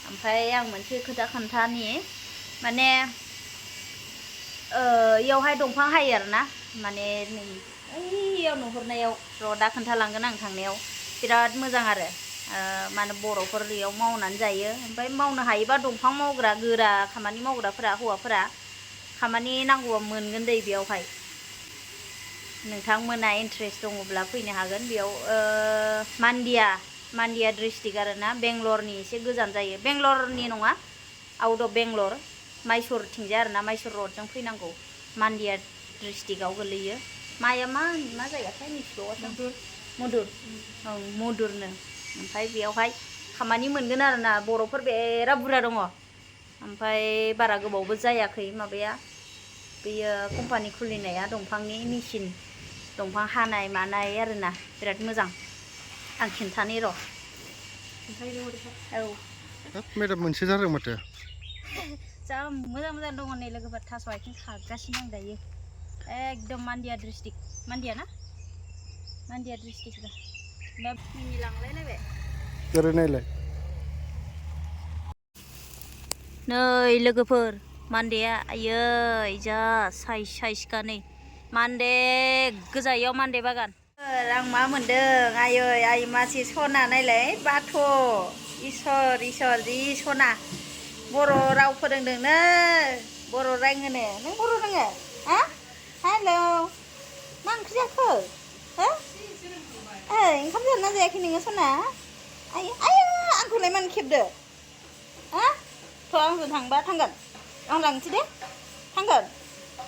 ओमफ्राय आं मोनसे खोथा खोन्थानि माने इयावहाय दंफां हायो आरोना माने नै ओइयाव नुहुरनायाव र' दा खोन्थालांगोन आं थांनायाव बिराद मोजां आरो माने बर'फोर बेयाव मावनानै जायो ओमफ्राय मावनो हायोबा दंफां मावग्रा गोरा खामानि मावग्राफोरा हौवाफोरा खामानि नांगौबा मोनगोन दै बेयावहाय नोंथांमोना इन्ट्रेस्ट दङब्ला फैनो हागोन बेयाव मान्डिया डिस्ट्रिक्ट आरोना बेंगलरनि एसे गोजान जायो बेंगलरनि नङा आउट अफ बेंगलर माइसुरथिंजाय आरोना माइसुर रडजों फैनांगौ मान्डिया डिस्ट्रिक्टआव गोलैयो माया मा जायगाथाय मिथिबावासो मधुर औ मधुरनो ओमफ्राय बेयावहाय खामानि मोनगोन आरोना बर'फोर बिराद बुरजा दङ ओमफ्राय बारा गोबावबो जायाखै माबाया बेयो कम्पानि खुलिनाया दंफांनि मेचिन दंफां हानाय मानाय आरोना बिराद मोजां आं खिन्थानि र' औ मेदाम मोनसे जादों माथो जा मोजां दङ नै लोगोफोर थास' आथिं खागासिनो आं दायो एकदम मान्डिया डिस्ट्रिक्ट मान्डिया ना मान्डिया डिस्ट्रिक्ट दा मिनिलांलायलायबाय ओरै नायलाय नै लोगोफोर मान्डेया आयै जा साइजखा नै मान्दे गोजायाव मान्दे बागान आं मा मोनदों आयै आइ मासि सना नायलाय बाथ' इसोर जि सना बर' राव फोरोंदोंनो बर' रायङोनो नों बर' रोङो हा हेल' मा ओंख्रि जाखो हो ओंखाम जादोंना जायाखै नोङो सना आयो आंखौलाय मानो खेबदो हा थ' आंजों थांबा थांगोन आं लांनोसै दे थांगोन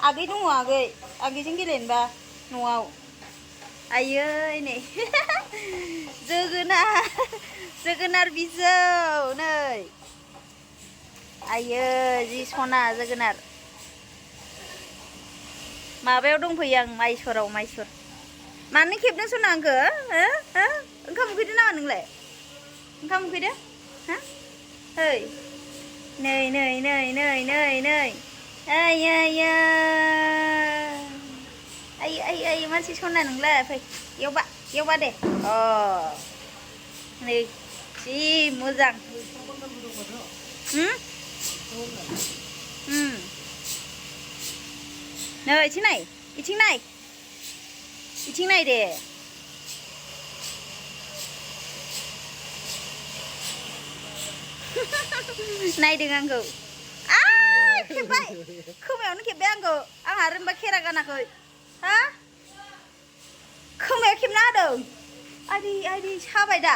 आगै दङ आगैजों गेलेनोबा न'आव आयै नै जोगोनार बिजौ नै आयै जि सना जोगोनार माबायाव दंफैयो आं माइसुर मानो खेबदों सना आंखो हो ओंखाम उखैदो नामा नोंलाय ओंखाम उखैदो हा ओइ नै आयै मानसि सना नोंलाय फै एवबा दे अ नै जि मोजां नै इथिं नाय दे नायदों आंखौ खेबबाय खोमायावनो खेबबाय आंखौ आंहा रोंबा खेरा गानाखै हा खोमायाव खेबना होदों आदै साबाय दा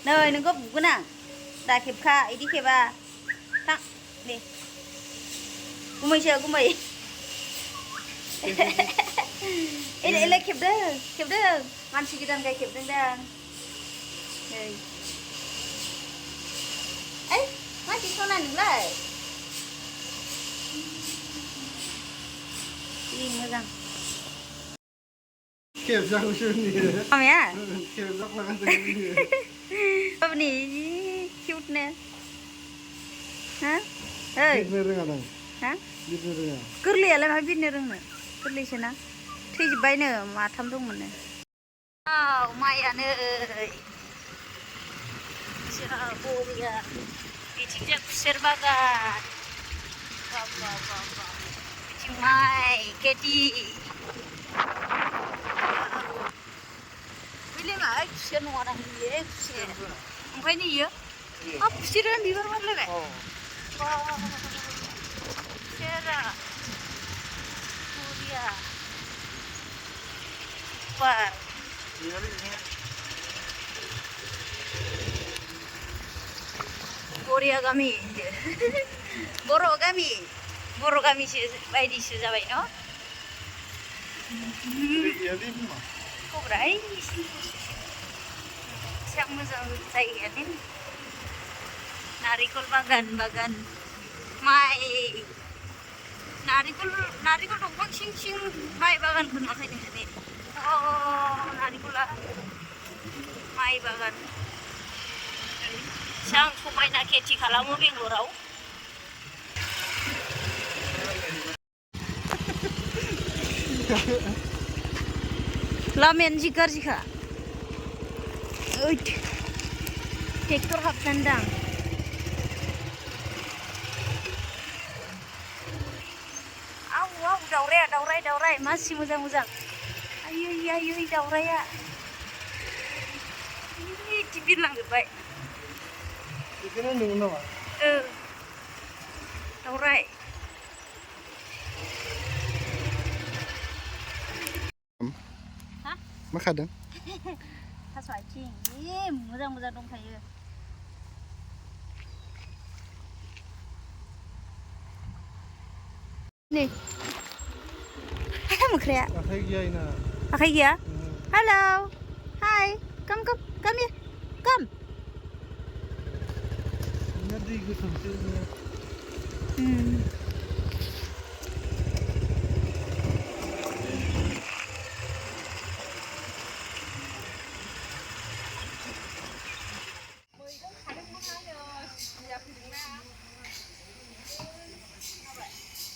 नै नोंखौ बुगोन आं दा खेबखा इदि खेबा थां दे गुमै एलाय खेबदों मानसि गोदानखाय खेबदों दा नै मानसि सना नोंलाय जि मोजां मामाया बाबनि जि किउटनो हा गोरलैयालाय मा बिरनो रोंनो गोरलैसोना थैजोब्बायनो माथाम दंमोननो माइयानो बरिया बिथिंजाय खुसेर बागान बिथिं माइ खेथि बैलाय मा खुसेर नङा ना बियो खुसेर ओमफ्राय नैयो खुसेरा बिबार बारलायबाय खुसेरा बरिया बार बरिया गामि बर' गामिसो बायदिसो जाबाय न' खबरा एसेबां मोजां जायगायानो नारिखल बागान माइ नारिखल दंफां सिं माइ बागानखौ नुवाखै नोंसोरनि नारिखला माइ बागान बेसेबां समायना खेथि खालामो बेंगलराव लामायानो जि गाज्रिखा ट्रेक्टर हाबनानै दां दावराय मासि मोजां आयै दावराया इदि बिरलांजोब्बाय बेखौनो होनदोंमोन नामा दावराय मा खादों थास' आथिं मोजां दंखायो नै मोख्राया आखाइ गैया इना आखाइ गैया हेलौ हाय come here come इना दै गोथौसो इना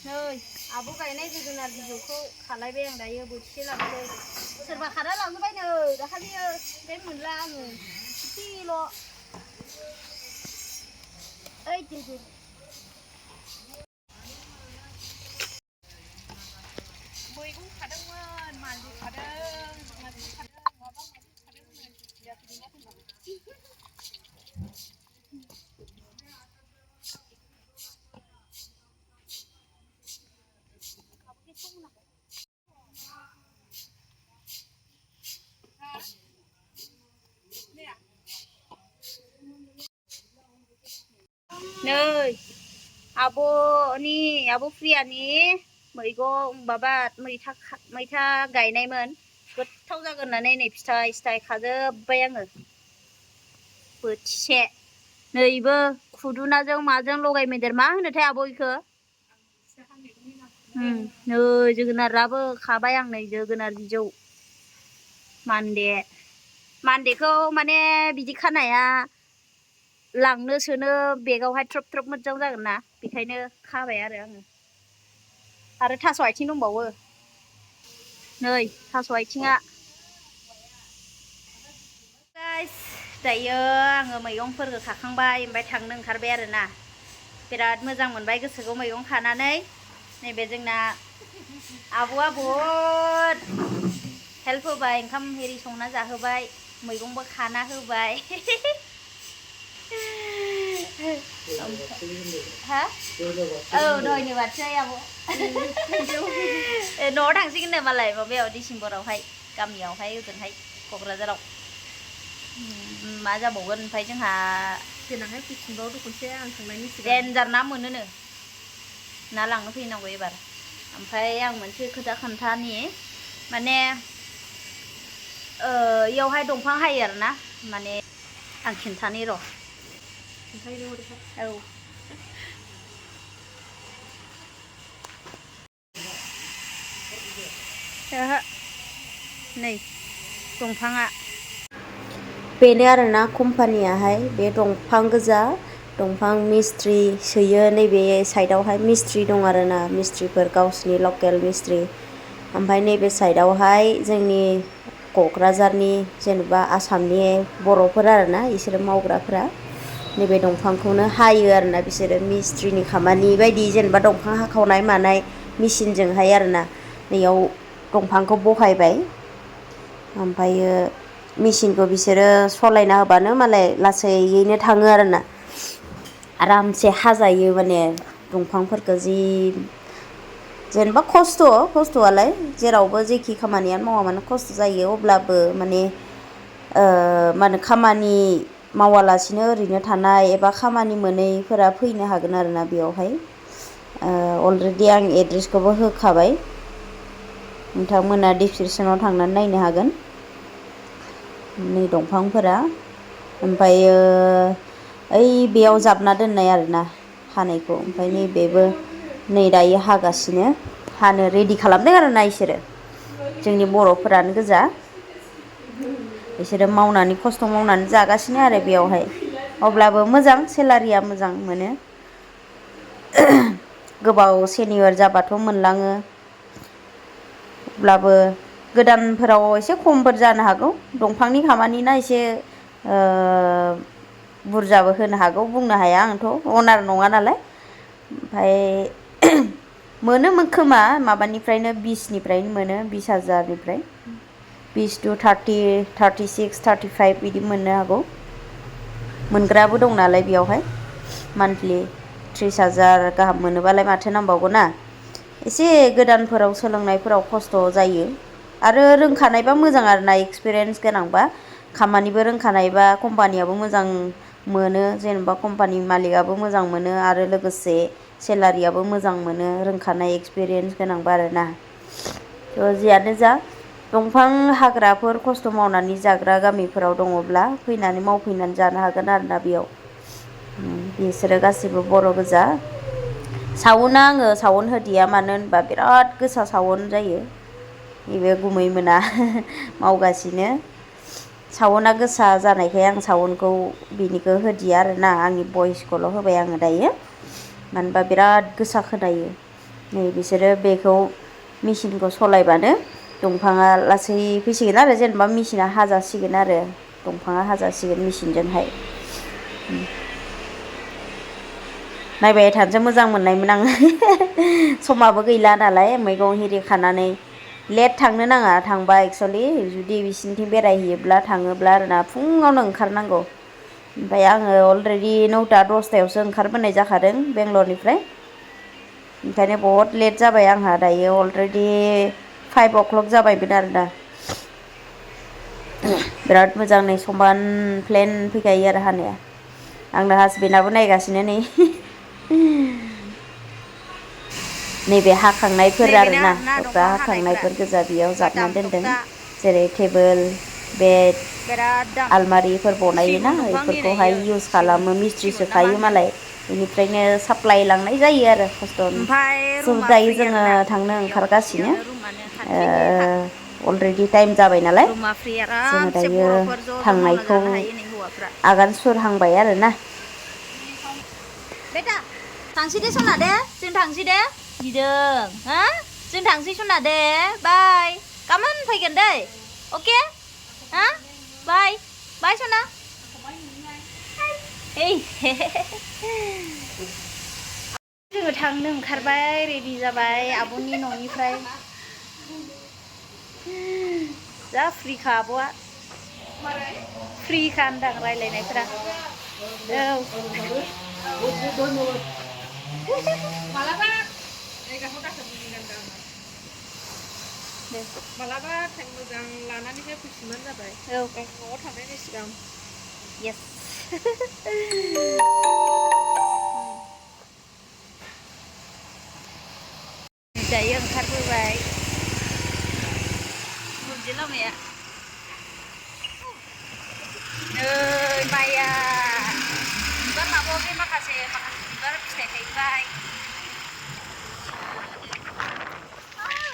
नै आब' गायनाय जोगोनार बिजौखौ खालायबाय आं दायो बोथिसे लांसै सोरबा खाना लांजोबबाय नै दाखालियो बे मोनला आङो एसेल' ओइ दे मैगं खादोंमोन मानदे खादों माबा नै आब' प्रियानि मैगं माबा मैथा गायनायमोन गोथाव जागोन होननानै नै फिथाइ खाजोब्बाय आङो बोथिसे नैबो खुदुनाजों माजों लगाय मोन्देर मा होनोथाय आब' इखो नै जोगोनाराबो खाबाय आं नै जोगोनार बिजौ मान्देखौ माने बिदि खानाया लांनो सोनो बेगावहाय थ्रोब मोजां जागोन ना बेखायनो खाबाय आरो थास' आथिं दंबावो नै थास' आथिङा गाइस दायो आङो मैगंफोरखौ खाखांबाय ओमफ्राय थांनो ओंखारबाय आरोना बिराद मोजां मोनबाय गोसोखौ मैगं खानानै नैबे जोंना आब'आ बहुद हेल्प होबाय ओंखाम एरि संना जाहोबाय मैगंबो खाना होबाय हा औ धन्यबादसै आब' न'आव थांसिगोननो मालाय माबायाव डिसेम्बरावहाय गामियावहाय ओजोंहाय क'क्राझाराव मा जाबावगोन ओमफ्राय जोंहा देनांहाय फैफिनबावदो खनसे आं थांनायनि सिगां देन्जार ना मोनोनो ना लांनो फैनांगौ एबार ओमफ्राय आं मोनसे खोथा खोन्थानि माने इयावहाय दंफां हायो आरोना माने आं खिन्थानि र' औ नै दंफाङा बेनो आरोना कम्पानियाहाय बे दंफां गोजा दंफां मिस्ट्रि सोयो नैबे साइडआवहाय मिस्ट्रि दं आरोना मिस्ट्रिफोर गावसिनि लकेल मिस्ट्रि ओमफ्राय नैबे साइडआवहाय जोंनि क'क्राझारनि जेनेबा आसामनि बर'फोर आरोना बिसोरो मावग्राफोरा नैबे दंफांखौनो हायो आरोना बिसोरो मिस्ट्रिनि खामानि बायदि जेनेबा दंफां हाखावनाय मानाय मेचिनजोंहाय आरोना नैयाव दंफांखौ बहायबाय ओमफ्रायो मेचिनखौ बिसोरो सलायना होबानो मालाय लासैयैनो थाङो आरोना आरामसे हाजायो माने दंफांफोरखौ जि जेनेबा खस्थ'आलाय जेरावबो जेखि खामानियानो मावा मानो खस्थ' जायो अब्लाबो माने मा होनो खामानि मावालासिनो ओरैनो थानाय एबा खामानि मोनैफोरा फैनो हागोन आरोना बेयावहाय अलरेडि आं एड्रेसखौबो होखाबाय नोंथांमोना डिसक्रिपसनाव थांनानै नायनो हागोन नै दंफांफोरा ओमफ्रायो ओइ बेयाव जाबना दोननाय आरोना हानायखौ ओमफ्राय नैबेबो नै दायो हागासिनो हानो रेडि खालामदों आरोना इसोरो जोंनि बर'फोरानो गोजा बिसोरो मावनानै खस्थ' मावनानै जागासिनो आरो बेयावहाय अब्लाबो मोजां सेलारिया मोजां मोनो गोबाव सेनियर जाबाथ' मोनलाङो अब्लाबो गोदानफोराव एसे खमफोर जानो हागौ दंफांनि खामानि ना एसे बुरजाबो होनो हागौ बुंनो हाया आंथ' अनार नङा नालाय ओमफ्राय मोनोमोन खोमा माबानिफ्रायनो 20निफ्रायनो मोनो 20,000निफ्राय 20 to 30 36 35 बिदि मोननो हागौ मोनग्राबो दं नालाय बेयावहाय मान्थलि 30,000 गाहाम मोनोबालाय माथो नांबावगौ ना एसे गोदानफोराव सोलोंनायफोराव खस्थ' जायो आरो रोंखानायबा मोजां आरोना एक्सपिरियेन्स गोनांबा खामानिबो रोंखानायबा कम्पानियाबो मोजां मोनो जेनेबा कम्पानि मालिकआबो मोजां मोनो आरो लोगोसे सेलारियाबो मोजां मोनो रोंखानाय एक्सपिरियेन्स गोनांबा आरोना थ' जियानो जा दंफां हाग्राफोर खस्थ' मावनानै जाग्रा गामिफोराव दङब्ला फैनानै मावफैनानै जानो हागोन आरोना बेयाव बिसोरो गासिबो बर' गोजा सावना आङो सावन होदिया मानो होनबा बिराद गोसा सावन जायो नैबे गुमै मोना मावगासिनो सावना गोसा जानायखाय आं सावनखौ बिनिखौ होदिया आरोना आंनि भइसखौल' होबाय आङो दायो मानो होनबा बिराद गोसा खोनायो नै बिसोरो बेखौ मेचिनखौ सलायबानो दंफाङा लासै फैसिगोन आरो जेनेबा मेचिना हाजासिगोन आरो दंफाङा हाजासिगोन मेचिनजोंहाय नायबाय थानोसो मोजां मोननायमोन आङो समाबो गैला नालाय मैगं हिरि खानानै लेट थांनो नाङा थांबा एक्सुवेलि जुदि बिसिनिथिं बेरायहैयोब्ला थाङोब्ला आरोना फुङावनो ओंखारनांगौ ओमफ्राय आङो अलरेडि 9टा 10टायावसो ओंखारबोनाय जाखादों बेंगलरनिफ्राय ओंखायनो बहुत लेट जाबाय आंहा दायो अलरेडि 5 o'clock जाबायमोन आरोना बिराद मोजां नै समान प्लेन फैखायो आरो हानाया आंना हासबेन्डआबो नायगासिनो नै नैबे हाखांनायफोर आरोना थखथा हाखांनायफोर गोजा बेयाव जाबना दोनदों जेरै टेबोल बेड आलमारिफोर बनायोना बेफोरखौहाय इउज खालामो मिस्ट्रि सोखायो मालाय बेनिफ्रायनो साप्लाय लांनाय जायो आरो खस्थ'नो स' दायो जोङो थांनो ओंखारगासिनो अलरेडि टाइम जाबाय नालाय जोङो दायो थांनायखौ आगान सुरहांबाय आरोना बेटा थांसै दे सना दे जों थांसै दे गिदों हा जों थांसै सना दे बाय गाबोन फैगोन दै अके हा बाय बाय सना जोङो थांनो ओंखारबाय रेडि जाबाय आब'नि न'निफ्राय जा फ्रिखा आब'आ फ्रिखा होनदां रायलायनायफोरा औ मालाबा टाइम मोजां लानानैहाय फैफिनबानो जाबाय औ न'आव थांनायनि सिगां येस दायो ओंखारबोबाय मोनसे लामाया नै माइया बिबार लाबावाखै माखासे बिबार फिथाइ थायबाय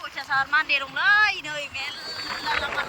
अयथासार मान्दे दंलै नै मेरला लामा